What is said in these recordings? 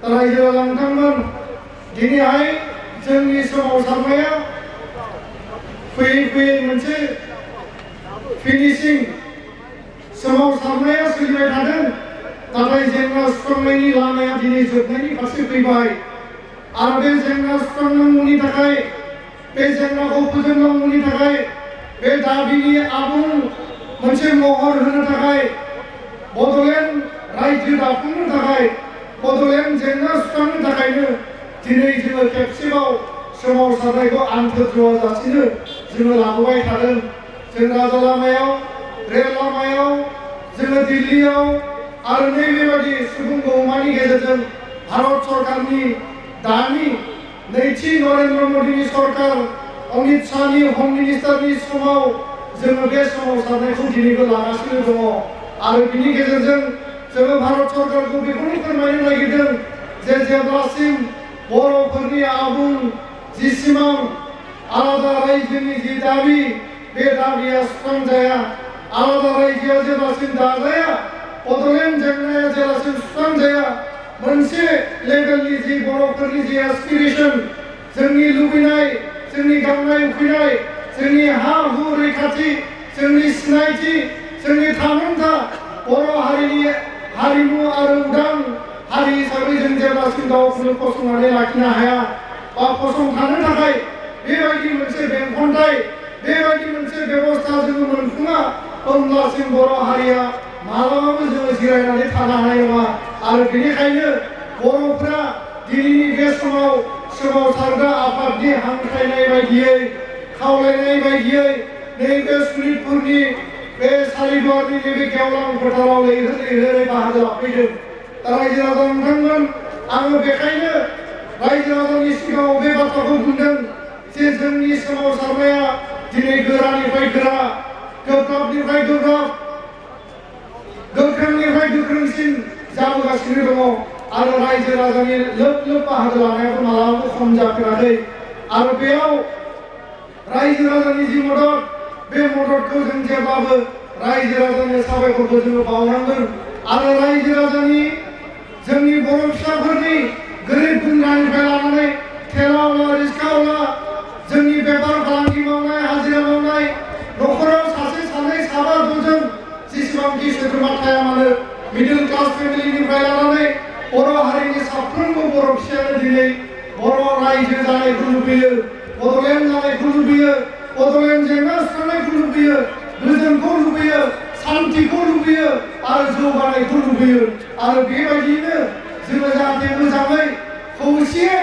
रायजो राजा नोंथांमोन दिनैहाय जोंनि सोमावसारनाया फैयै फैयै मोनसे फिनिशिं सोमावसारनाया सोलिबाय थादों नाथाय जेंना सुस्रांनायनि लामाया दिनै जोबनायनि फारसे फैबाय आरो बे जेंना सुस्रांनांगौनि थाखाय बे जेंनाखौ फोजोबनांगौनि थाखाय बे दाबिनि आबुं मोनसे महर होनो थाखाय बड'लेण्ड रायजो दाफुंनो थाखाय बड'लेण्ड जेंना सुस्रांनो थाखायनो दिनै जोङो खेबसेबाव सोमावसारनायखौ आन्थोरजासिनो जोङो लाबोबाय थादों। जों राजा लामायाव रेल लामायाव जोङो दिल्लीयाव आरो नैबेबादि सुबुं गौमानि गेजेरजों भारत सरकारनि दानि नैथि नरेन्द्र मोदीनि सरकार अमित शाहनि हम मिनिस्टारनि समाव जोङो बे सोमावसारनायखौ दिनैबो लागासिनो दङ आरो बिनि गेजेरजों जोङो भारत सरकारखौ बेखौनो फोरमायनो नागिरदों जे जेब्लासिम बर'फोरनि आबुं जि सिमां आलादा रायजोनि जि दाबि बे दाबिया सुस्रांजाया आलादा रायजोआ जेब्लासिम दाजाया बड'लेण्ड जेंनाया जेब्लासिम सुस्रांजाया मोनसे लेभेलनि जि बर'फोरनि जि एसपिरेसन जोंनि लुबैनाय जोंनि गांनाय उखैनाय जोंनि हा हु रैखाथि जोंनि सिनायथि जोंनि थामोनथा बर' हारिनि हारिमु आरो उदां हारि हिसाबै जों जेब्लासिम गावखौनो फसंनानै लाखिनो हाया बा फसंथानो थाखाय बेबायदि मोनसे बेंखनथाय बेबायदि मोनसे बेबस्था जोङो मोनफुङा होमब्लासिम बर' हारिया मालाबाबो जोङो जिरायनानै थानो हानाय नङा आरो बेनिखायनो बर'फोरा दिनैनि बे समाव सोमावसारग्रा आफादनि हांख्रायनाय बायदियै खावलायनाय बायदियै नैबे सनितपुरनि बे सारिदुवारनि नैबे गेवलां फोथाराव लैहोर लैहोरै बाहागो लाफैदों। रायजो राजा नोंथांमोन आङो बेखायनो रायजो राजानि सिगाङाव बे बाथ्राखौ बुंदों जे जोंनि सोमावसारनाया दिनै गोरानिफ्राय गोरा गोब्राबनिफ्राय गोब्राब गोख्रोंनिफ्राय गोख्रोंसिन जाबोगासिनो दङ आरो रायजो राजानि लोब लोब बाहागो लानायाबो मालाबाबो खम जाफेराखै आरो बेयाव रायजो राजानि जि मदद बे मददखौ जों जेब्लाबो रायजो राजानो साबायखरखौ जोङो बावनांगोन आरो रायजो राजानि जोंनि बर' फिसाफोरनि गोरिब गुन्द्रानिफ्राय लानानै थेलावला रिक्सावला जोंनि बेफार फालांगि मावनाय हाजिरा मावनाय न'खराव सासे सानै साबा द'जन जेसेबांखि सोद्रोमा थाया मानो मिडल क्लास फेमिलिनिफ्राय लानानै बर' हारिनि साफ्रोमबो बर' फिसायानो दिनै बर' रायजो जानायखौ लुबैयो बड'लेण्ड जानायखौ लुबैयो बड'लेण्ड जेंना सुस्रांनायखौ लुबैयो गोजोनखौ लुबैयो शान्तिखौ लुबैयो आरो जौगानायखौ लुबैयो आरो बेबायदियैनो जोङो जाहाथे मोजाङै खौसेयै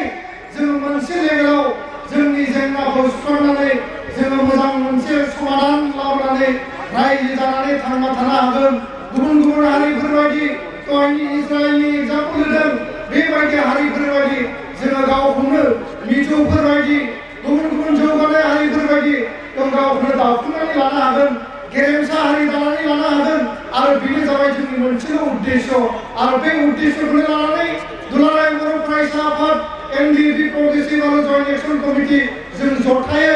जोङो मोनसे लेभेलाव जोंनि जेंनाखौ सुस्रांनानै जोङो मोजां मोनसे समाधान लाबोनानै रायजो जानानै थांना थानो हागोन। गुबुन गुबुन हारिफोरबायदि दहायनि इजराइलनि एग्जाम्पल होदों बेबायदि हारिफोरबायदि जोङो गावखौनो मिजौफोरबायदि गुबुन गुबुन जौगानाय हारिफोरबायदि जों गावखौनो दाफुंनानै लानो हागोन गेरेमसा हारि दानानै लानो हागोन आरो बेनो जाबाय जोंनि मोनसेल' उद्देश्य आरो बे उद्देश्यखौनो लानानै दुलाराय बर' फरायसा आफाद एनडिएफबि प्रग्रेसिभ आरो जयेन्ट एक्सन कमिटि जों जथायै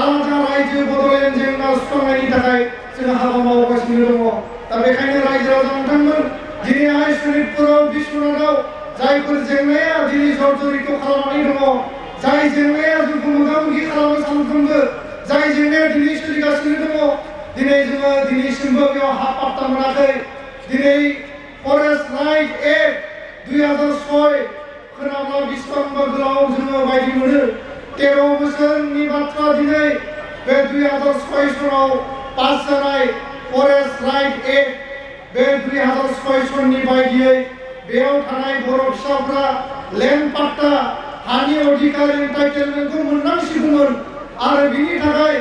आलादा रायजो बड'लेण्ड जेंना सुस्रांनायनि थाखाय जों हाबा मावगासिनो दङ। दा बेखायनो रायजो राजा नोंथांमोन दिनैहाय सनितपुराव बिश्वनाथाव जायफोर जेंनाया दिनै जर्जरित खालामनानै दङ जाय जेंनाया जोंखौ मोगा मोगि खालामो सानफ्रोमबो जाय जेंनाया दिनै सोलिगासिनो दङ दिनै जोङो दिनैसिमबो बेयाव हा पात्ता मोनाखै दिनै फरेस्ट राइट एक्ट 2006 खोनाब्ला बेसेबांबा गोलाव जोङो बायदि मोनो 13 बोसोरनि बाथ्रा दिनै बे 2006 सनाव पास जानाय फरेस्ट राइट एक्ट बे 2006 सननि बायदियै बेयाव थानाय बर' फिसाफ्रा लेन्ड पाट्टा हानि अधिकार एन्टाइटेलमेन्टखौ मोननांसिगौमोन आरो बिनि थाखाय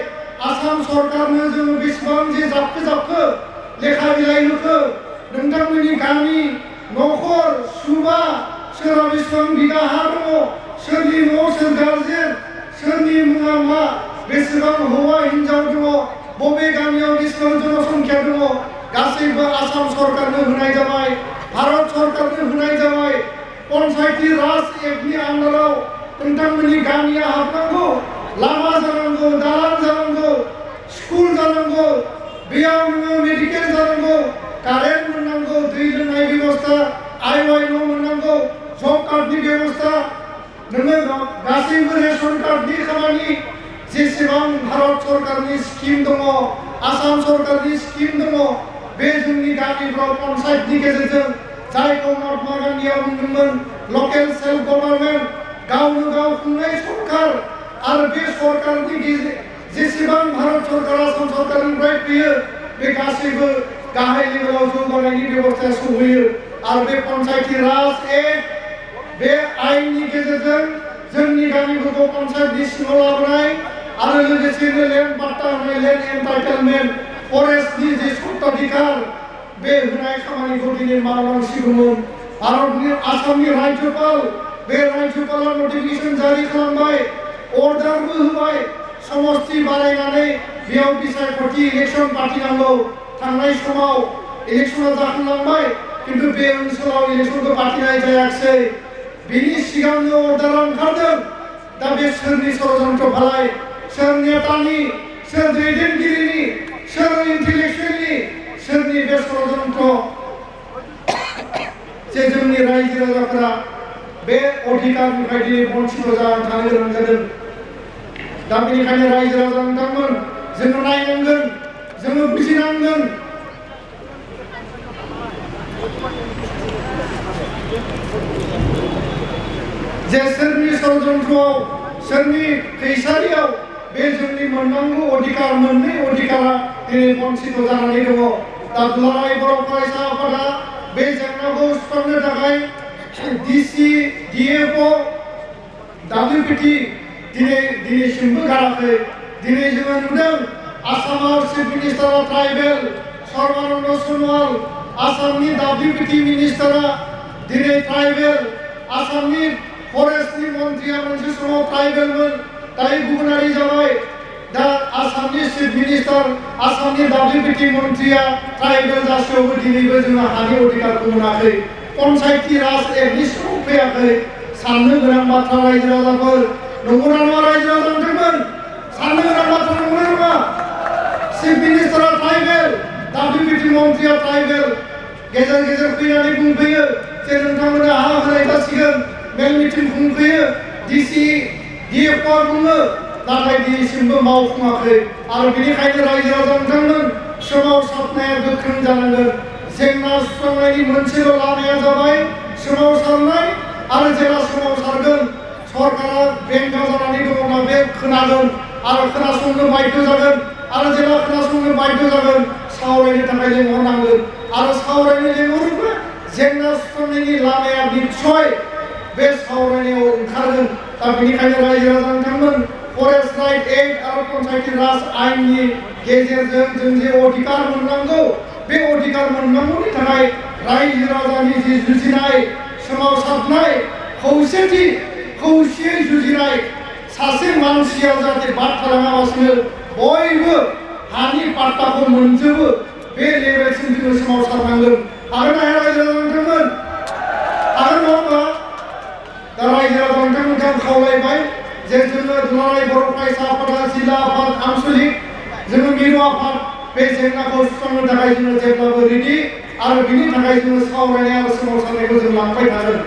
आसाम सरकारनो जोङो बेसेबां जे जाबखो लेखा बिलाइ होखो नोंथांमोननि गामि न'खर सुबा सोरहा बेसेबां बिगा हा दङ सोरनि न' सोर गारजेन सोरनि मुङा मा बेसेबां हौवा हिन्जाव दङ बबे गामियाव बेसेबां जनसंख्या दङ गासैबो आसाम सरकारनो होनाय जाबाय भारत सरकारनो होनाय जाबाय पन्चायती राज एक्टनि आन्दाराव नोंथांमोननि गामिया हाबनांगौ लामा जानांगौ दालां जानांगौ स्कुल जानांगौ बेयाव नोङो मेडिकेल जानांगौ कारेन्ट मोननांगौ दै लोंनाय बेबस्था आइवाइ न' मोननांगौ जब कार्डनि बेबस्था नोङो गासैबो रेशन कार्डनि खामानि जेसेबां भारत सरकारनि स्किम दङ आसाम सरकारनि स्किम दङ बे जोंनि गामिफ्राव पन्सायतनि गेजेरजों जायखौ महात्मा गान्धीया बुंदोंमोन लकेल सेल्फ गभर्नमेन्ट गावनो गाव खुंनाय सरकार आरो बे सरकारनि जेसेबां भारत सरकार आसाम सरकारनिफ्राय फैयो बे गासैबो गाहाय लेभेलाव जौगानायनि बेबस्थाया सौहैयो आरो बे पन्सायती राज एक्ट बे आयेननि गेजेरजों जोंनि गामिफोरखौ पन्सायतनि सिङाव लाबोनाय आरो लोगोसेनो लेन्ड पाट्टा होनाय लेन्ड एन्टाइटेलमेन्ट फरेस्टनि जे सत्ताधिकार बे होनाय खामानिखौ दिनै मावनांसिगौमोन भारतनि आसामनि राज्यपाल बे राज्यपाला नटिफिकेसन जारि खालामबाय अर्डारबो होबाय समस्ति बानायनानै बेयाव बिसायख'थि इलेक्सन फाथिनांगौ थांनाय समाव इलेक्सना जाखांलांबाय किन्तु बे ओनसोलाव इलेक्सनखौ फाथिनाय जायाखिसै बिनि सिगांनो अर्डार ओंखारदों दा बे सोरनि षड़यन्त्र फालाय सोर नेतानि सोर दैदेनगिरिनि सोर इन्टेलेक्सुवेलनि सोरनि बे षड़यन्त्र जे जोंनि रायजो राजाफोरा बे अधिकारनिफ्राय दिनै बन्चित जानानै थानो गोनां जादों दा बेनिखायनो रायजो राजा नोंथांमोन जोङो नायनांगोन जोङो बुजिनांगोन जे सोरनि षड़यन्त्रआव सोरनि खैसारियाव बे जोंनि मोननांगौ अधिकार मोननै अधिकारा दिनै बन्चित जानानै दङ दा दुलाराय बर' फरायसा आफादा बे जेंनाखौ सुस्रांनो थाखाय डिसि डिएफअ WPT दिनैसिमबो गाराखै दिनै जोङो नुदों आसामाव चिफ मिनिस्टारा ट्राइबेल सर्बानन्द सन'वाल आसामनि WPT मिनिस्टारा दिनै ट्राइबेल आसामनि फरेस्टनि मन्त्रिया मोनसे समाव ट्राइबेलमोन दायो गुबुनारि जाबाय दा आसामनि चिफ मिनिस्टार आसामनि WPT मन्त्रिया ट्राइबेल जासेयावबो दिनैबो जोङो हानि अधिकारखौ मोनाखै पन्सायती राज एक्टनि सिङाव फैयाखै साननो गोनां बाथ्रा रायजो राजाफोर नंगौना नङा रायजो राजा नोंथांमोन साननो गोनां बाथ्रा नंगौना नङा चिफ मिनिस्टारा ट्राइबेल WPT मन्त्रिया ट्राइबेल गेजेर गेजेर फैनानै बुंफैयो जे नोंथांमोना हा होनाय जासिगोन मेल मिटिं खुंफैयो डिसि डिएफअ बुङो नाथाय दिनैसिमबो मावफुङाखै आरो बेनिखायनो रायजो राजा नोंथांमोन सोमावसारनाया गोख्रों जानांगोन जेंना सुस्रांनायनि मोनसेल' लामाया जाबाय सोमावसारनाय आरो जेब्ला सोमावसारगोन सरकारा बेंगा जानानै दङब्ला बे खोनागोन आरो खोनासंनो बाध्य जागोन आरो जेब्ला खोनासंनो बाध्य जागोन सावरायनो थाखाय लेंहरनांगोन आरो सावरायनो लेंहरोब्ला जेंना सुस्रांनायनि लामाया निस्सय बे सावरायनायाव ओंखारगोन दा बेनिखायनो रायजो राजा नोंथांमोन फरेस्ट राइट एक्ट आरो पन्सायती राज आयेननि गेजेरजों जों जे अधिकार मोननांगौ बे अधिकार मोननांगौनि थाखाय रायजो राजानि जि जुजिनाय सोमावसारनाय खौसेयै जुजिनाय सासे मानसिया जाहाथे बाद थालाङालासिनो बयबो हानि पाट्टाखौ मोनजोबो बे लेभेलसिम जोङो सोमावसारनांगोन हागोन ना हाया रायजो राजा नोंथांमोन हागोन नङा होमबा दा रायजो राजा नोंथांमोनखौ आं खावलायबाय जे जोङो दुलाराय बर' फरायसा आफादा जिल्ला आफाद आनसलिक जोङो मिरु आफाद बे जेंनाखौ सुस्रांनो थाखाय जोङो जेब्लाबो रेडि आरो बिनि थाखाय जोङो सावरायनाय आरो सोमावसारनायखौ जों लांबाय थागोन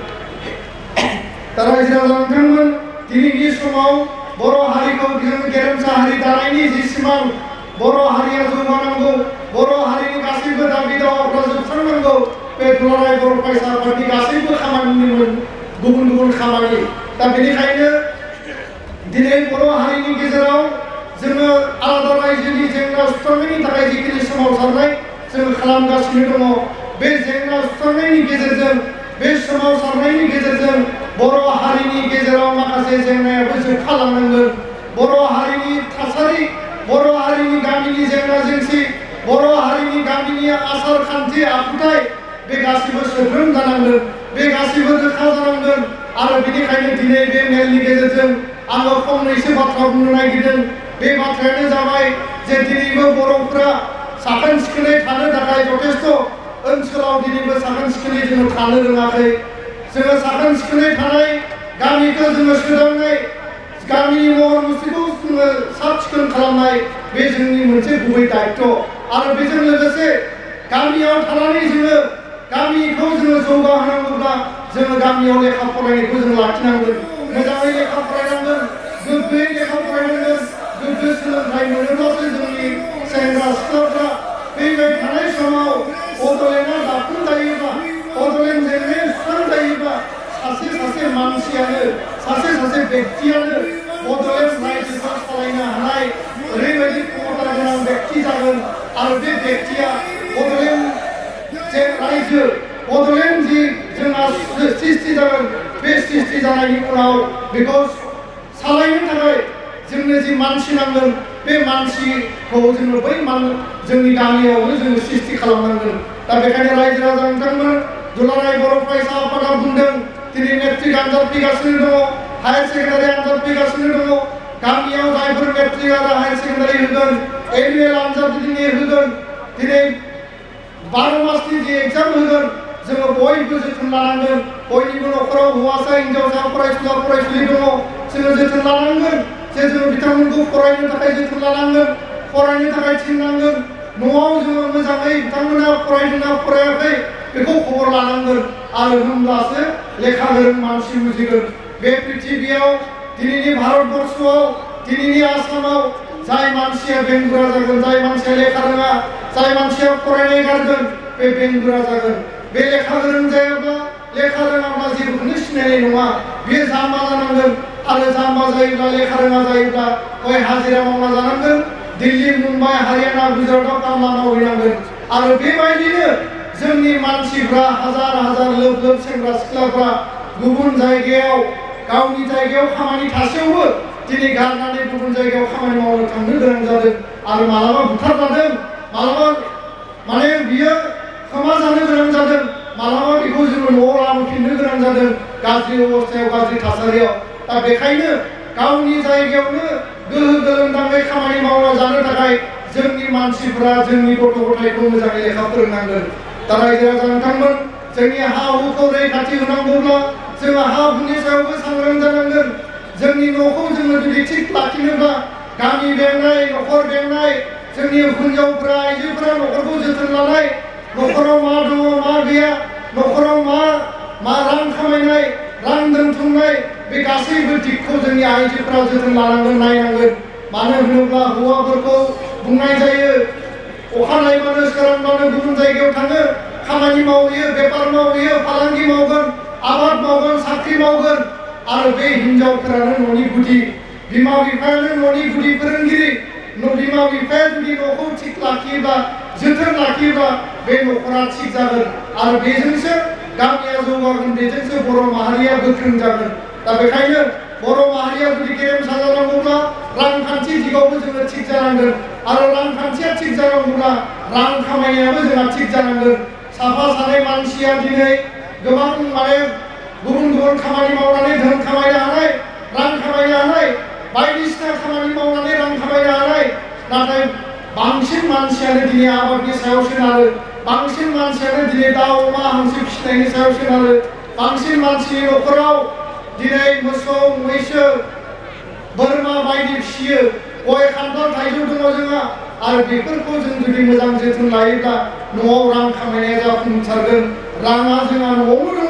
दा रायजो राजा नोंथांमोन दिनैनि समाव बर' हारिखौ जों गेरेमसा हारि दानायनि जि सिमां बर' हारिया जौगानांगौ बर' हारिनि गासैबो दाबि दावाफोरा जोबस्रांनांगौ बे दुलाराय बर' फरायसा आफादनि गासैबो खामानिमोन गुबुन गुबुन खामानि दा बेनिखायनो दिनै बर' हारिनि गेजेराव जोङो आलादा रायजोनि जेंना सुस्रांनायनि थाखाय जिखिनि सोमावसारनाय जोङो खालामगासिनो दङ बे जेंना सुस्रांनायनि गेजेरजों बे सोमावसारनायनि गेजेरजों बर' हारिनि गेजेराव माखासे जेंनायाबो जोबखालांनांगोन बर' हारिनि थासारि बर' हारिनि गामिनि जेंना जेंसि बर' हारिनि गामिनि आसार खान्थि आखुथाय बे गासिबो सोद्रोम जानांगोन बे गासिबो रोखा जानांगोन आरो बेनिखायनो दिनै बे मेलनि गेजेरजों आङो फंनैसो बाथ्रा बुंनो नागिरदों बे बाथ्रायानो जाबाय जे दिनैबो बर'फोरा साखोन सिखोनै थानो थाखाय जथेस्थ ओनसोलाव दिनैबो साखोन सिखोनै जोङो थानो रोङाखै जोङो साखोन सिखोनै थानाय गामिखौ जोङो सोदांनाय गामिनि महर मुस्रिखौ जोङो साब सिखोन खालामनाय बे जोंनि मोनसे गुबै दायित्व आरो बेजों लोगोसे गामियाव थानानै जोङो गामिखौ जोङो जौगाहोनांगौब्ला जोङो गामियाव लेखा फरायनायखौ जों लाखिनांगोन मोजाङै लेखा फरायनांगोन गोग्गोयै लेखा फरायनांगोन गोग्गो सोलोंथाइ मोनोब्लासो जोंनि सेंग्रा सिख्लाफ्रा फैबाय थानाय समाव बड'लेण्डआ दाफुं जायोब्ला बड'लेण्ड जेंनाया सुस्रां जायोब्ला सासे मानसियानो सासे व्यक्तियानो बड'लेण्ड रायजोखौ सालायनो हानाय ओरैबायदि क्षमता गोनां व्यक्ति जागोन आरो बे व्यक्तिया बड'लेण्ड जे रायजो बड'लेण्ड जि जोंहा सृष्टि जागोन बे सृष्टि जानायनि उनाव बेखौ सालायनो थाखाय जोंनो जि मानसि नांगोन बे मानसिखौ जोङो बै जोंनि गामियावनो जोङो सृष्टि खालामनांगोन दा बेखायनो रायजो राजा नोंथांमोन दुलाराय बर' फरायसा आफादा बुंदों दिनै मेट्रिक आनजाद फैगासिनो दङ हायार सेकेन्डारि आनजाद फैगासिनो दङ गामियाव जायफोर मेट्रिक आरो हायार सेकेन्डारि होगोन एनुवेल आनजाद दिनै होगोन दिनै 12 मासनि जि एग्जाम होगोन जोङो बयबो जोथोन लानांगोन बयनिबो न'खराव हौवासा हिनजावसा फरायसुला फरायसुलि दङ जोङो जोथोन लानांगोन जे जोङो बिथांमोनखौ फरायनो थाखाय जोथोन लानांगोन फरायनो थाखाय थिननांगोन न'आव जोङो मोजाङै बिथांमोना फरायदोंना फरायाखै बेखौ खबर लानांगोन आरो होमब्लासो लेखा गोरों मानसि बुजिगोन बे पृथिबियाव दिनैनि भारतबर्षआव दिनैनि आसामाव जाय मानसिया बेंगुरा जागोन जाय मानसिया लेखा रोङा जाय मानसिया फरायनाय गारगोन बे बेंगुरा जागोन बे लेखा गोरों जायाब्ला लेखा रोङाब्ला जेबोखौनो सिनायनाय नङा बेयो जाम्बा जानांगोन आरो जाम्बा जायोब्ला लेखा रोङा जायोब्ला हय हाजिरा मावना जानांगोन दिल्ली मुम्बाइ हारियाना गुजरातआव खामानि मावहैनांगोन आरो बेबायदिनो जोंनि मानसिफ्रा हाजार लोब सेंग्रा सिख्लाफ्रा गुबुन जायगायाव गावनि जायगायाव खामानि थासेयावबो दिनै गारनानै गुबुन जायगायाव खामानि मावनो थांनो गोनां जादों आरो मालाबा बुथारजादों मालाबा माने बियो खोमा जानो गोनां जादों मालाबा बेखौ जोङो न'आव लाबोफिननो गोनां जादों गाज्रि अबस्थायाव गाज्रि थासारियाव दा बेखायनो गावनि जायगायावनो गोहो गोलोमदाङै खामानि मावना जानो थाखाय जोंनि मानसिफ्रा जोंनि गथ' गथायखौ मोजाङै लेखा फोरोंनांगोन दा रायजो राजा नोंथांमोन जोंनि हा हुखौ रैखाथि होनांगौब्ला जोङो हा हुनि सायावबो सांग्रां जानांगोन जोंनि न'खौ जोङो जुदि थिग लाखिनोब्ला गामि बेंनाय न'खर बेंनाय जोंनि हिनजावफ्रा आइजोफोरा न'खरखौ जोथोन लानाय न'खराव मा दङ मा गैया न'खराव मा रां खामायनाय रां दोनथुमनाय बे गासैबो दिगखौ जोंनि आइजोफोरा जोथोन लानांगोन नायनांगोन मानो होनोब्ला हौवाफोरखौ बुंनाय जायो अखा नायबानो सोरांबानो गुबुन जायगायाव थाङो खामानि मावहैयो बेफार मावहैयो फालांगि मावगोन आबाद मावगोन साख्रि मावगोन आरो बे हिनजावफोरानो न'नि गुदि बिमा बिफायानो न'नि गुदि फोरोंगिरि बिमा बिफाया जुदि न'खौ थिग लाखियोब्ला जोथोन लाखियोब्ला बे न'खरा थिग जागोन आरो बेजोंसो गामिया जौगागोन बेजोंसो बर' माहारिया गोख्रों जागोन दा बेखायनो बर' माहारिया जुदि गेरेमसा जानांगौब्ला रांखान्थि दिगावबो जोङो थिग जानांगोन आरो रांखान्थिया थिग जानांगौब्ला रां खामायनायाबो जोंहा थिग जानांगोन साफा सानै मानसिया दिनै गोबां माने गुबुन खामानि मावनानै धोन खामायनो हानाय रां खामायनो हानाय बायदिसिना खामानि मावनानै रां खामायनो हानाय नाथाय बांसिन मानसियानो दिनै आबादनि सायाव सोनारो बांसिन मानसियानो दिनै दाउ अमा हांसो फिसिनायनि सायाव सोनारो बांसिन मानसिनि न'खराव दिनै मोसौ मैसो बोरमा बायदि फिसियो गय खान्थाल थाइजौ दङ जोंहा आरो बेफोरखौ जों जुदि मोजां जोथोन लायोब्ला न'आव रां खामायनाया जाफुंसारगोन राङा जोंहा न'आवनो दङ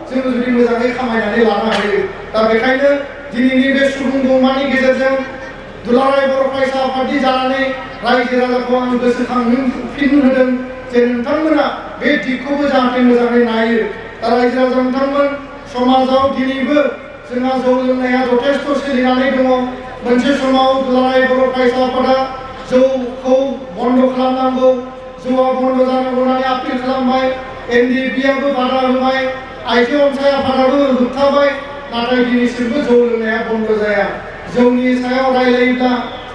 जोङो जुदि मोजाङै खामायनानै लानो हायो दा बेखायनो दिनैनि बे सुबुं गौमानि गेजेरजों दुलाराय बर' फरायसा आफादनि जानानै रायजो राजाखौ आं गोसोखांफिन होदों जे नोंथांमोना बे दिगखौबो जाहाथे मोजाङै नायो दा रायजो राजा नोंथांमोन समाजाव दिनैबो जोंहा जौ लोंनाया जथेस्थ' सोलिनानै दङ मोनसे समाव दुलाराय बर' फरायसा आफादा जौखौ बन्द' खालामनांगौ जौआ बन्द' जानांगौ होननानै आपिल खालामबाय NDP-आबो बादा होबाय आइजो अनसाय आफादाबो होबथाबाय नाथाय दिनैसिमबो जौ लोंनाया बन्द' जाया जौनि सायाव रायलायोब्ला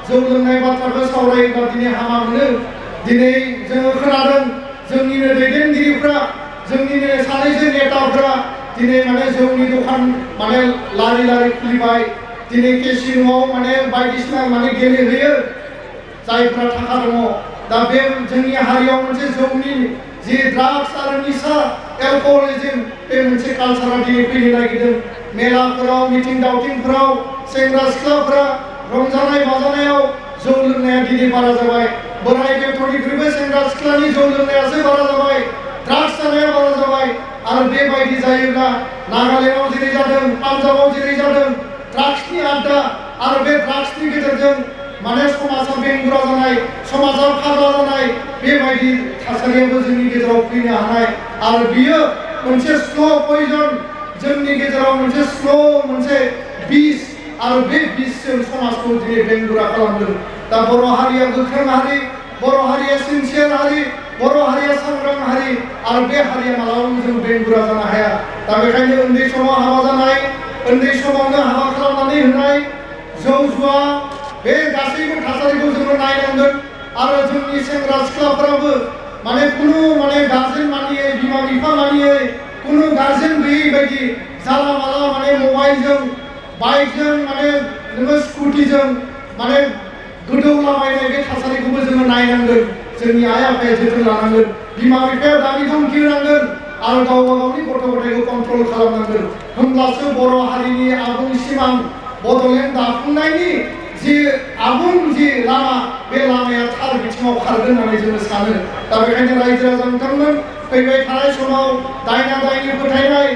जौ लोंनाय बाथ्राखौ सावरायोब्ला दिनै हामा मोनो दिनै जोङो खोनादों जोंनिनो दैदेनगिरिफ्रा जोंनिनो सानैसो नेताफ्रा दिनै माने जौनि दखान माने लारि खुलिबाय दिनै केसिन'आव माने बायदिसिना माने गेलेहैयो जायफ्रा थाखा दङ दा बे जोंनि हारियाव मोनसे जौनि जि ड्राग्स आरो निसा एलकहलिजम बे मोनसे कालचारा दिनै फैनो नागिरदों मेलाफोराव मिटिं दावथिंफोराव सेंग्रा सिख्लाफ्रा रंजानाय बाजानायाव जौ लोंनाया दिनै बारा जाबाय बोराय बेन्थ'निख्रुइबो सेंग्रा सिख्लानि जौ लोंनायासो बारा जाबाय ड्राग्स जानाया बारा जाबाय आरो बेबायदि जायोब्ला नागालेण्डआव जेरै जादों पान्जाबाव जेरै जादों ड्राग्सनि आड्डा आरो बे ड्राग्सनि गेजेरजों माने समाजा बेंगुरा जानाय समाजाव फाग्ला जानाय बेबायदि थासारियाबो जोंनि गेजेराव फैनो हानाय आरो बियो मोनसे स्ल' पयजन जोंनि गेजेराव मोनसे स्ल' मोनसे बिस आरो बे बिसजों समाजखौ दिनै बेंगुरा खालामदों दा बर' हारिया गोख्रों हारि बर' हारिया सिनसियार हारि बर' हारिया सांग्रां हारि आरो बे हारिया मालाबाबो जों बेंगुरा जानो हाया दा बेखायनो उन्दै समाव हाबा जानाय उन्दै समावनो हाबा खालामनानै होनाय जौ जुवा बे गासैबो थासारिखौ जोङो नायनांगोन आरो जोंनि सेंग्रा सिख्लाफोराबो माने कुनु माने गार्जेन मानियै बिमा बिफा मानियै कुनु गार्जेन गैयै बायदि जाला माला माने मबाइलजों बाइकजों माने नोङो स्कुटिजों माने गोदौलाबायनाय बे थासारिखौबो जोङो नायनांगोन जोंनि आइ आफाया जोथोन लानांगोन बिमा बिफाया दाबि धमखि होनांगोन आरो गावबा गावनि गथ' गथायखौ कन्ट्रल खालामनांगोन होमब्लासो बर' हारिनि आबुं सिमां बड'लेण्ड दाफुंनायनि जि आबुं जि लामा बे लामाया थार बिथिङाव खारगोन होननानै जोङो सानो दा बेखायनो रायजो राजा नोंथांमोन फैबाय थानाय समाव दायना दायनि फोथायनाय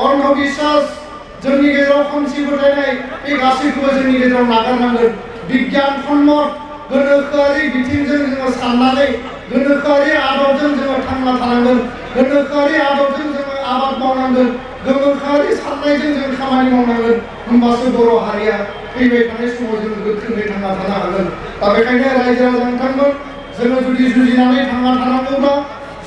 अन्धबिश्वास जोंनि गेजेराव खोमसि फोथायनाय बे गासैखौबो जोंनि गेजेराव नागारनांगोन बिगियान सम्मत गोनोखोआरि बिथिंजों जोङो साननानै गोनोखोआरि आदबजों जोङो थांना थानांगोन गोनोखोआरि आदबजों जोङो आबाद मावनांगोन गोनोखोआरि साननायजों जों खामानि मावनांगोन होमबासो बर' हारिया फैबाय थानाय समाव जोङो गोख्रोङै थांना थानो हागोन दा बेखायनो रायजो राजा नोंथांमोन जोङो जुदि जुजिनानै थांना थानांगौब्ला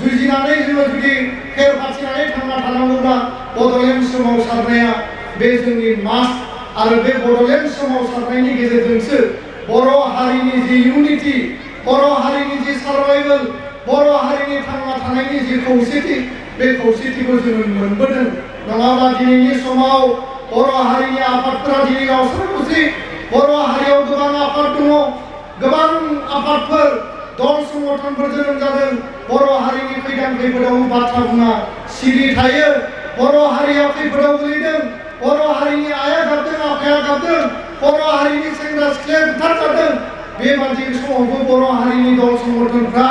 जुजिनानै जोङो जुदि फेर फाथिनानै थांना थानांगौब्ला बड'लेण्ड सोमावसारनाया बे जोंनि मास्ट आरो बे बड'लेण्ड सोमावसारनायनि गेजेरजोंसो बर' हारिनि जि इउनिटि बर' हारिनि जि सार्भाइभेल बर' हारिनि थांना थानायनि जि खौसेथि बे खौसेथिखौ जोङो मोनबोदों नङाब्ला दिनैनि समाव बर' हारिनि आफादफोरा दिनै गावस्रा खौसे बर' हारियाव गोबां आफाद दङ गोबां आफादफोर दल संगठनफोर जोनोम जादों बर' हारिनि खैदां खैफोदाव बाथ्रा बुङा सिरि थायो बर' हारिया खैफोदाव गोलैदों बर' हारिनि आइया गाबदों आफाया गाबदों बर' हारिनि सेंग्रा सिख्लाया बुथारजादों बेबादि समावबो बर' हारिनि दल संगठनफ्रा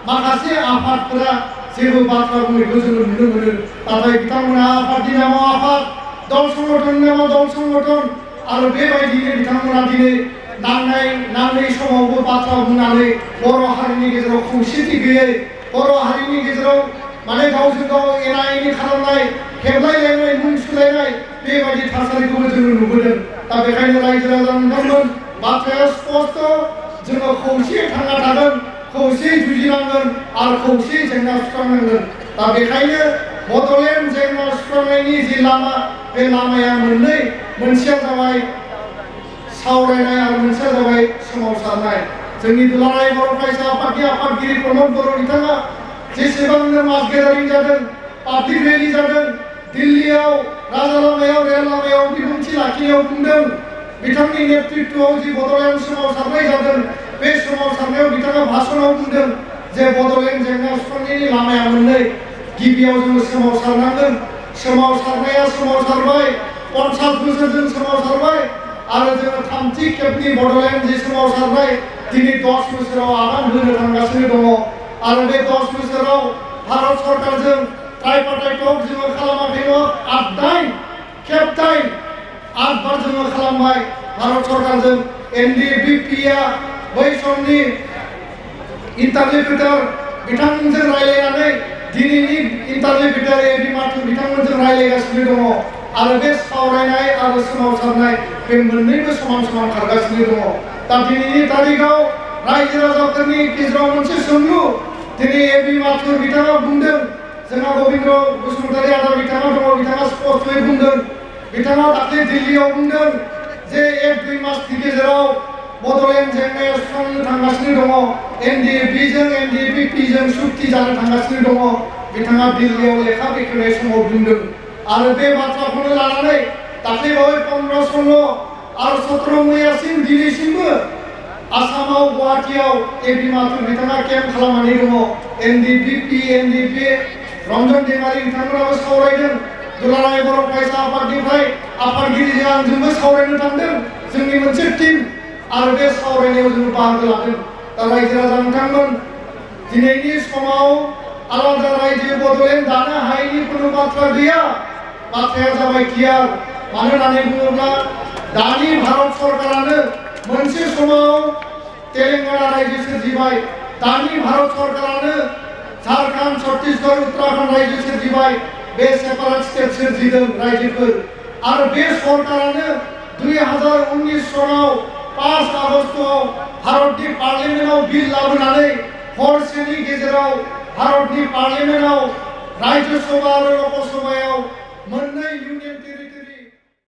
माखासे आफादफोरा जेबो बाथ्रा बुंनायखौ जोङो नुनो मोनो नाथाय बिथांमोना आफादनि नामाव आफाद दल संगठननि नामाव दल संगठन आरो बेबायदिनो बिथांमोना दिनै नाङै समावबो बाथ्रा बुंनानै बर' हारिनि गेजेराव खौसेथि गैयै बर' हारिनि गेजेराव माने गावजों गाव एना एनि खालामनाय हेबलायलायनाय मुं सुलायनाय बेबायदि थासारिखौबो जोङो नुबोदों दा बेखायनो रायजो राजा नोंथांमोन बाथ्राया स्पष्ट जोङो खौसेयै थांना थागोन खौसेयै जुजिनांगोन आरो खौसेयै जेंना सुस्रांनांगोन दा बेखायनो बड'लेण्ड जेंना सुस्रांनायनि जि लामा बे लामाया मोननै मोनसेया जाबाय सावरायनाय आरो मोनसेया जाबाय सोमावसारनाय जोंनि दुलाराय बर' फरायसा आफादनि आफादगिरि प्रमद बर' बिथाङा जेसेबांनो मास गेदारिं जादों पाब्लिक रेलि जादों दिल्लीयाव राजा लामायाव रेल लामायाव बिबुंथि लाखिनायाव बुंदों बिथांनि नेतृत्वआव जि बड'लेण्ड सोमावसारनाय जादों बे सोमावसारनायाव बिथाङा भाषणाव बुंदों जे बड'लेण्ड जेंना सुस्रांनायनि लामाया मोननै गिबियाव जोङो सोमावसारनांगोन सोमावसारनाया सोमावसारबाय 50 बोसोरजों सोमावसारबाय आरो जोङो थामथि खेबनि बड'लेण्ड जि सोमावसारनाय दिनै 10 बोसोराव आगान होनो थांगासिनो दङ आरो बे 10 बोसोराव भारत सरकारजों ट्राइपार्टाइट जोङो खालामाखैल' 8 बार जोङो खालामबाय भारत सरकारजों NDPP-आ बै समनि इन्टारलिकुटार बिथांमोनजों रायलायनानै दिनैनि इन्टारलिकुटार A.B. माथुर बिथांमोनजों रायलायगासिनो दङ आरो बे सावरायनाय आरो सोमावसारनाय बे मोननैबो समान समान खारगासिनो दङ दा दिनैनि तारिखाव रायजो राजाफोरनि गेजेराव मोनसे सोंलु दिनै A.B. माथुर बिथाङा बुंदों जोंहा गबिन्द बसुमतारी आदा बिथाङा दङ बिथाङा स्पष्टयै बुंदों बिथाङा दाख्लै दिल्लीयाव बुंदों जे 1-2 मासनि गेजेराव बड'लेण्ड जेंनाया सुस्रांनो थांगासिनो दङ NDP-जों NDPP-जों सुक्ति जानो थांगासिनो दङ बिथाङा दिल्लीयाव लेखा बेखेवनाय समाव बुंदों आरो बे बाथ्राखौनो लानानै दाख्लैबावै 15-16 आरो 17 मैयासिम दिनैसिमबो आसामाव गुवाहाटीयाव A.B. माथुर बिथाङा केम्प खालामनानै दङ NDPP रन्जन दैमारि बिथांमोनाबो सावरायदों दुलाराय बर' फरायसा आफादनिफ्राय आफादगिरिजों आंजोंबो सावरायनो थांदों जोंनि मोनसे टीम आरो बे सावरायनायाव जों बाहागो लादों दा रायजो राजा नोंथांमोन दिनैनि समाव आलादा रायजो बड'लेण्ड दानो हायैनि कुनु बाथ्रा गैया। बाथ्राया जाबाय क्लियार। मानो होननानै बुङोब्ला दानि भारत सरकारानो मोनसे समाव तेलेंगाना रायजो सोरजिबाय, दानि भारत सरकारानो झारखंड, छत्तीसगढ़, उत्तराखंड रायजो सोरजिबाय, बे सेपारेट स्टेट सोरजिदों रायजोफोर। आरो बे सरकारानो 2019 सनाव 5 आगस्टआव भारतनि पार्लियामेन्टआव बिल लाबोनानै हरसेनि गेजेराव भारतनि पार्लियामेन्टआव राज्य सभा आरो ल'क सभायाव मोननै इउनियन टेरिटरि